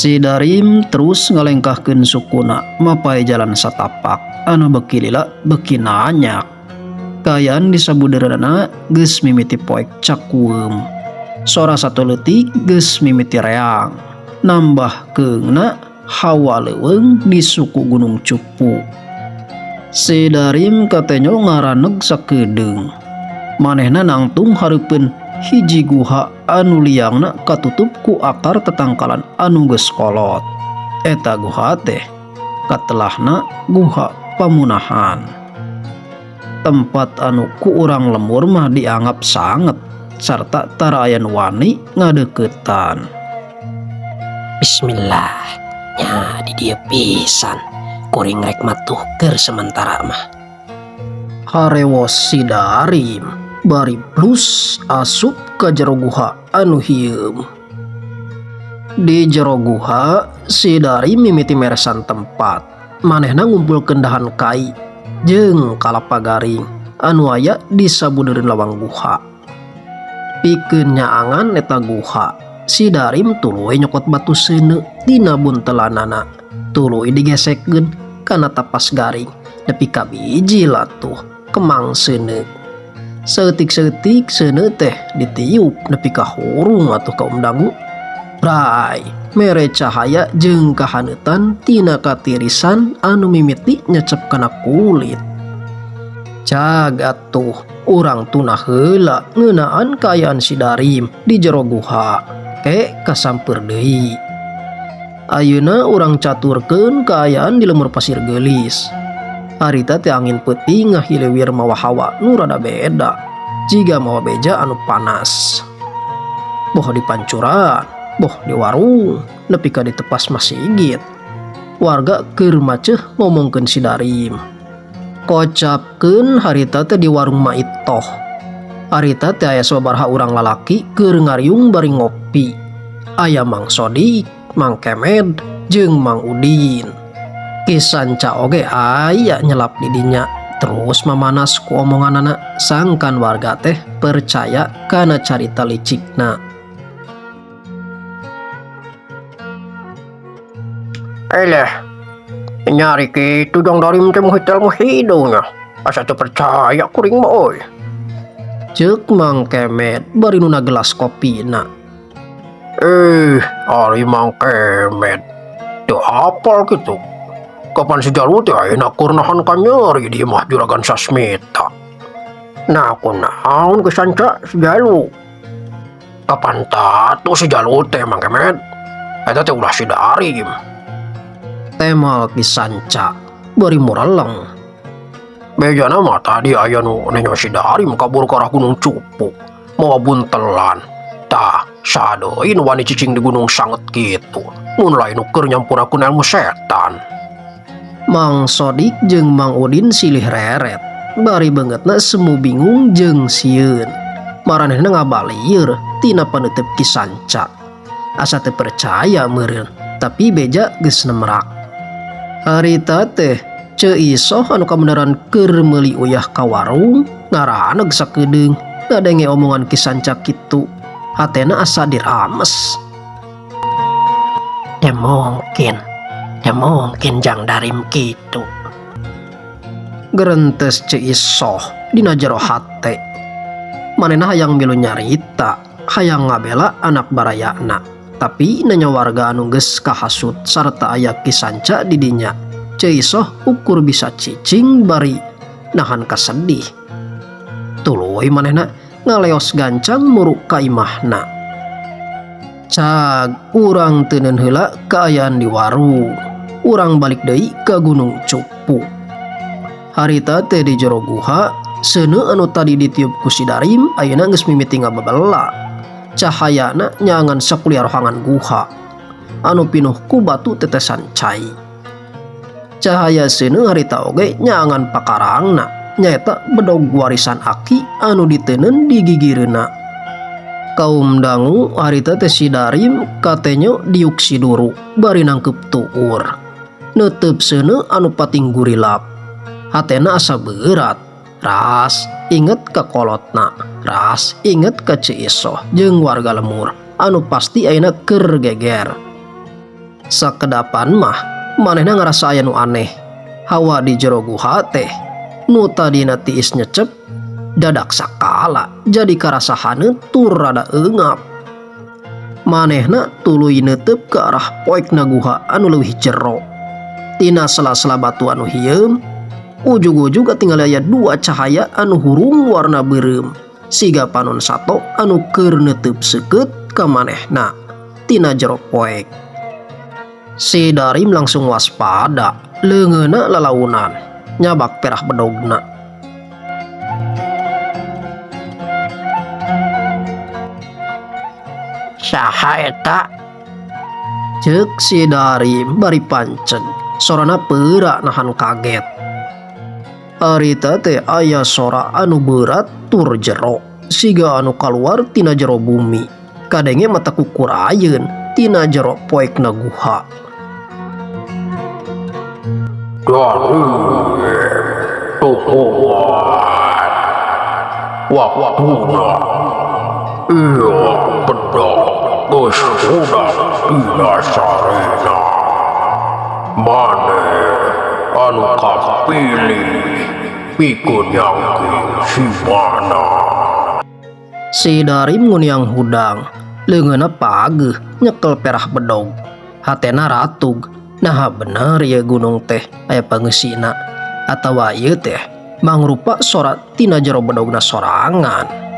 Si Darim terus ngalengkahkeun sukuna mapay jalan satapak anu beuki lila beuki nanyak. Kaayaan di sabudeureunana geus mimiti poek cakueum. Sora sato leutik geus mimiti reang. Nambah keungna hawa leuweung di suku Gunung Cupu. Si Darim katenyo ngaraneg sakedeung. Manehna nangtung hareupeun hiji guha anu liangna katutup ku akar tetangkalan anu geus kolot. Eta guha teh katelahna Guha Pamunahan. Tempat anu ku urang lembur mah dianggap sanget sarta tara aya nu wani ngadeuketan. Bismillah, nya di dieu pisan kuring rek matuh keur sementara mah. Harewos si Darim bari plus asup ka jero guha anu hieum. Di jero guha si Darim mimiti meresan tempat. Manehna ngumpulkeun dahan kai jeung kalapa garing anu aya di sabudeureun lawang guha. Pikeun nyaangan eta guha, si Darim tuluy nyokot batu seuneu tina buntelanana. Tuluy digesekkeun kana tapas garing nepi ka bijil atuh kemang seuneu. Saeutik-saeutik seuneu teh ditiup nepi ka hurung atuh kaum dangu. Bray, mere cahaya jeung kahaneutan tina katirisan anu mimiti nyecep kana kulit. Cag atuh urang tunah heula ngeunaan kaayaan si Darim di jero guha. Ke kasampeur deui. Ayeuna urang caturkeun kaayaan di lembur Pasir Geulis. Harita teh angin peuting ngahiliwir mawa hawa nu rada beda. Jiga mawa beja anu panas. Boh di pancuran, boh di warung, nepi ka di tepas masigit. Warga keur maceuh ngomongkeun si Darim. Kocapkeun harita teh di warung Ma Itoh. Harita teh aya sababaraha urang lalaki keur ngariung bari ngopi. Aya Mang Sodik, Mang Kemed, jeung Mang Udin. Ki Sanca oge aya nyelap di dinya. Terus mamanas ku omonganana sangkan warga teh percaya kana carita licikna. Eleh, nyari kitu Jang Darim teh muhitel muhidungnya. Asa teu percaya kuring mah euy. Ceuk Mang Kemed bari nuna gelas kopina. Ari Mang Kemed teu apal kitu. Kapan si Jalu teh ayeuna keur nahan kanyeri di imah Juragan Sasmita. Nah, kunaon Ki Sanca si Jalu? Kapan tatu si Jalu teh Mang Kemed? Eta teh ulah si Darim. Temal Ki Sanca bari mureleng. Bejana mah tadi aya nu nenyo si Darim kabur ka arah Gunung Cupu mawa buntelan. Tah, saha deui nu wani cicing di gunung sanget kitu mun lain nu keur nyampurakeun ilmu setan. Mang Sodik jeung Mang Udin silih reret bari beungeutna semu bingung jeung sieun. Maranehna ngabalieur tina paneuteub Ki Sanca. Asa teu percaya meureun, tapi beja geus nemrak. Harita teh Ceu Isoh anu kabeneran keur meuli uyah ka warung ngaraneg sakedeung ngadenge omongan Ki Sanca kitu. Hatena asa dirames. Teu mungkin, teu mungkin Jang Darim kitu. Gerentes Ceu Isoh dina jero hate. Manehna hayang milu nyarita, hayang ngabela anak barayana. Tapi nanya warga anu geus kahasut sarta aya Ki Sanca di dinya. Ceu Isoh ukur bisa cicing bari nahan kasedih. Tuluy manehna ngaleos gancang muruk ka imahna. Cag urang teuneun heula kaayaan di warung. Urang balik deui ka Gunung Cupu. Harita teh di jero guha, seuneu anu tadi ditiup ku si Darim ayeuna geus mimiti ngababela. Cahayana nyangan sakuliah rohangan guha anu pinuh ku batu tetesan cai. Cahaya seuneu harita oge nyangan pakarangna nyaeta bedog warisan aki anu diteunun di gigireuna. Kaum dangu harita teh si Darim katenyo diuk siduru bari nangkep tuur. Neuteup seuneu anu pating gurilap. Hatena asa berat. Ras inget ka kolotna, ras inget ka Ceu Isoh jeung warga lemur anu pasti ayeuna keur geger. Sakedapan mah manehna ngarasa aya nu aneh. Hawa di jero guha teh nu tadina tiis nyecep dadak sakala jadi karasa haneut tur rada eungap. Manehna tuluy neuteup ka arah poekna guha anu leuwih jero. Tina sela-sela batu anu hieum, ujug-ujug katingali aya dua cahaya anu hurung warna beureum siga panon sato anu keur neuteup seukeut ka manehna tina jero poek. Si Darim langsung waspada, leungeunna lalaunan, nyabak perah bedogna. Saha eta? Ceuk si Darim bari panceg, sorana peura nahan kaget. Arita teh aya sora anu beurat tur jero, siga anu kaluar tina jero bumi. Kadenge mata kukurayeun tina jero poekna guha. Darim tuhuan waktuna ieu bedog geus hudang dina sarena. Maneh anu kapilih pikeun nyangking simana. Si Darim nguniang hudang, leungeunna pageuh nyekel perah bedog. Hatena ratug, naha bener ieu gunung teh aya pangeusina atawa ieu teh mangrupa sora tina jero bedogna sorangan.